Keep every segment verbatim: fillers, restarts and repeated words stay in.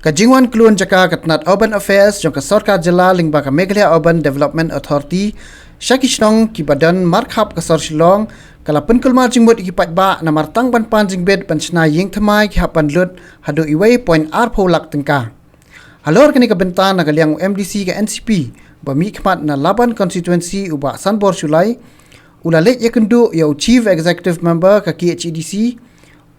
Ka jingwan klun jaka ka tnat Urban Affairs jong ka sorkar jylla lyngba ka Meghalaya Urban Development Authority sha ki shnong kiba don markhap ka sor Shillong ka la pynkulmar jingmut ïa ki paidbah namar tang ban pan jingbit ban shna ïing thymmai ki hap ban lut haduh wei point arphew lak tyngka. Halor kane ka bynta na ka liang u M D C ka N C P ba mihkhmat na Laban Constituency u Bah Sanbor Shullai u la leit ïakynduh ïa u Chief Executive Member ka K H A D C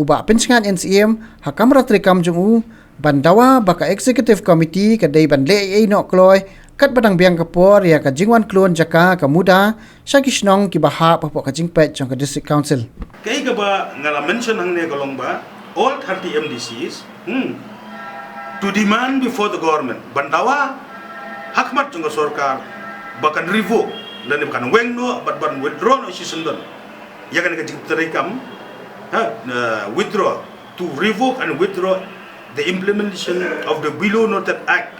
u Bah Pynshngaid N C M ha kamra treikam jong u ban dawa ba ka Executive Committee ka dei ban leh ei ei noh kloi katba dang biang ka por ïa ka jingwan klun jaka ka MUDA sha ki shnong kiba hap hapoh ka jingpeit jong ka District Council. Kaei kaba nga la mention hangne ka long ba all thirty M D Cs, hmm, to demand before the government ban dawa ha khmat jong ka sorkar ba kan revoke lane ba kan weng noh bad ban withdraw noh shisyndon ïa kane ka jingpyntreikam, ha, uh, withdraw, to revoke and withdraw the implementation of the below noted act,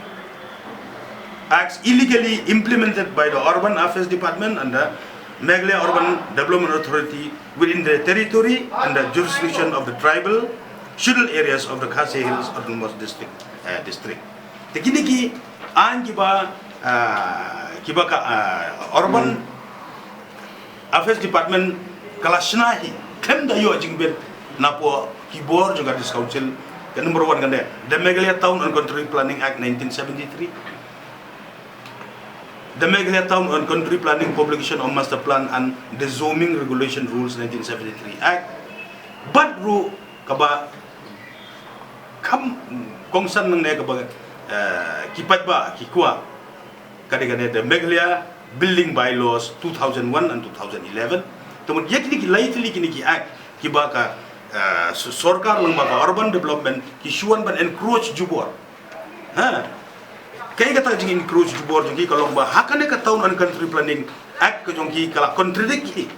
acts illegally implemented by the Urban Affairs Department and the Meghalaya Urban Development Authority within the territory and the jurisdiction of the tribal scheduled areas of the Khasi Hills Autonomous District, uh, district. Te kine ki aiñ kiba, uh, kiba ka, uh, Urban Affairs Department ka la shna hi khlem da ïoh jingbit napoh ki bor jong ka District Council. Ka number one kane, the Meghalaya Town and Country Planning Act nineteen seventy-three, the Meghalaya Town and Country Planning Publication of Master Plan and the Zoning Regulation Rules nineteen seventy-three Act. Bad ruh kaba kham kongsan nangne kaba, eh, ki paidbah ki kwah ka dei kane the Meghalaya Building Bylaws two thousand one and two thousand eleven. Te mut ïa kine ki lai tylli kine ki act kiba ka, eh, s-, sorkar lyngba ka urban development ki shu wan ban encroach jubor. Ha. Kaei kata ka jing encroach jubor jong ki ka long ba ha kane ka Town and Country Planning Act ka jong ki ka la contradict hi.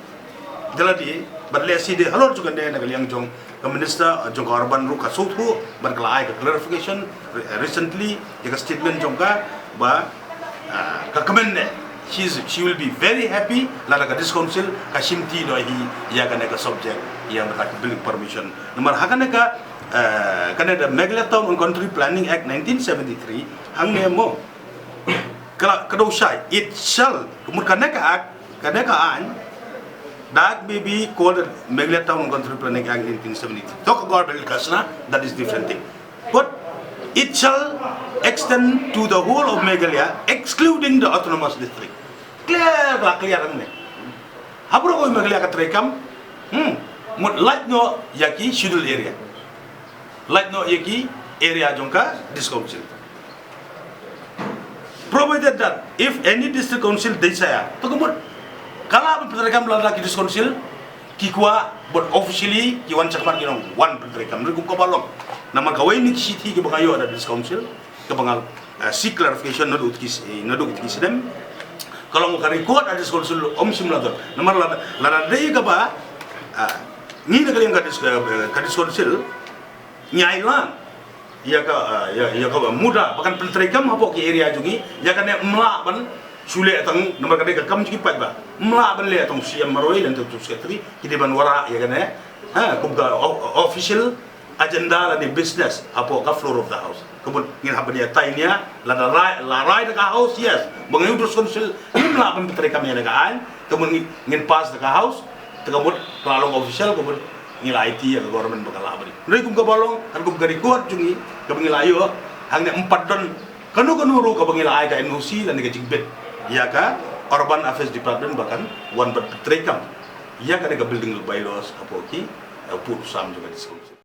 Da lade, bad lehse de halor jong kane na ka liang jong ka minister, uh, jong ka urban ruh ka sngewthuh bad ka la ai ka clarification re-, recently ïa ka statement jong ka ba, uh, ka kmen ne she is, she will be very happy lada ka District Council ka shimti noh hi ïa kane ka subject ïa kata ka building permission. Namar ha kane ka, uh, kane the Meghalaya Town and Country Planning Act nineteen seventy-three hangne mo. Ka la, ka dei shai, it shall, ka mut kane ka act, kane ka aiñ, that may be called Meghalaya Town and Country Planning Act nineteen seventy-three. To ka government ka shna, that is different thing. But it shall extend to the whole of Meghalaya, excluding the autonomous district. Clear, ka la clear hangne. Haba ruh Meghalaya ka treikam, hmm, mut lait noh ïa ki scheduled area. Lait noh ïa ki area jong ka District Council. Provided that if any District Council desire, to ka mut ka lah ban pyntreikam lada ki District Council ki kwah, but officially ki wan shakhmat ki nang wan pyntreikam. Ruh kum kaba long. Namar kawei na ki shithi kiba nga ïoh da District Council, kaba nga, eh, seek clarification naduh ki s-, eh, naduh ki sdang. Ka long ka record ha District Council ym shym la don. Namar lada, lada dei kaba, ah, ngi na ka liang ka Dis-, eh, ka District Council ngi ai lang ïa ka, ah, ïa, ïa ka MUDA ba kan pyntreikam hapoh ki area jong ngi, ïa kane ym lah ban shu leh tang namar ka dei ka kam jong ki paidbah. Ym lah ban leh tang u C M marwei lane tang u secretary, ki dei ban wanrah ïa kane, ha, kum ka o-, official agenda lane business hapoh ka floor of the house. Ka mut ngin hap ban ïa tai nia, lada rai, la rai da ka house, yes. Ba ngi u District Council ngim lah ban pyntreikam ïa kane ka aiñ, ka mut ngin, ngin pass da ka house, te ka mut ka la long official, ka mut ngi la aiti ïa ka government ba ka lah ban. Hynrei kum kaba long, kan kum ka record jong ngi, kaba ngi la ïoh, hangne ym pat don kano kano ruh kaba ngi la ai ka N O C lane ka jingbit ïa ka Urban Affairs Department ba kan wan ban pyntreikam ïa kane ka building bylaws hapoh ki, eh, pud u sam jong ka District Council.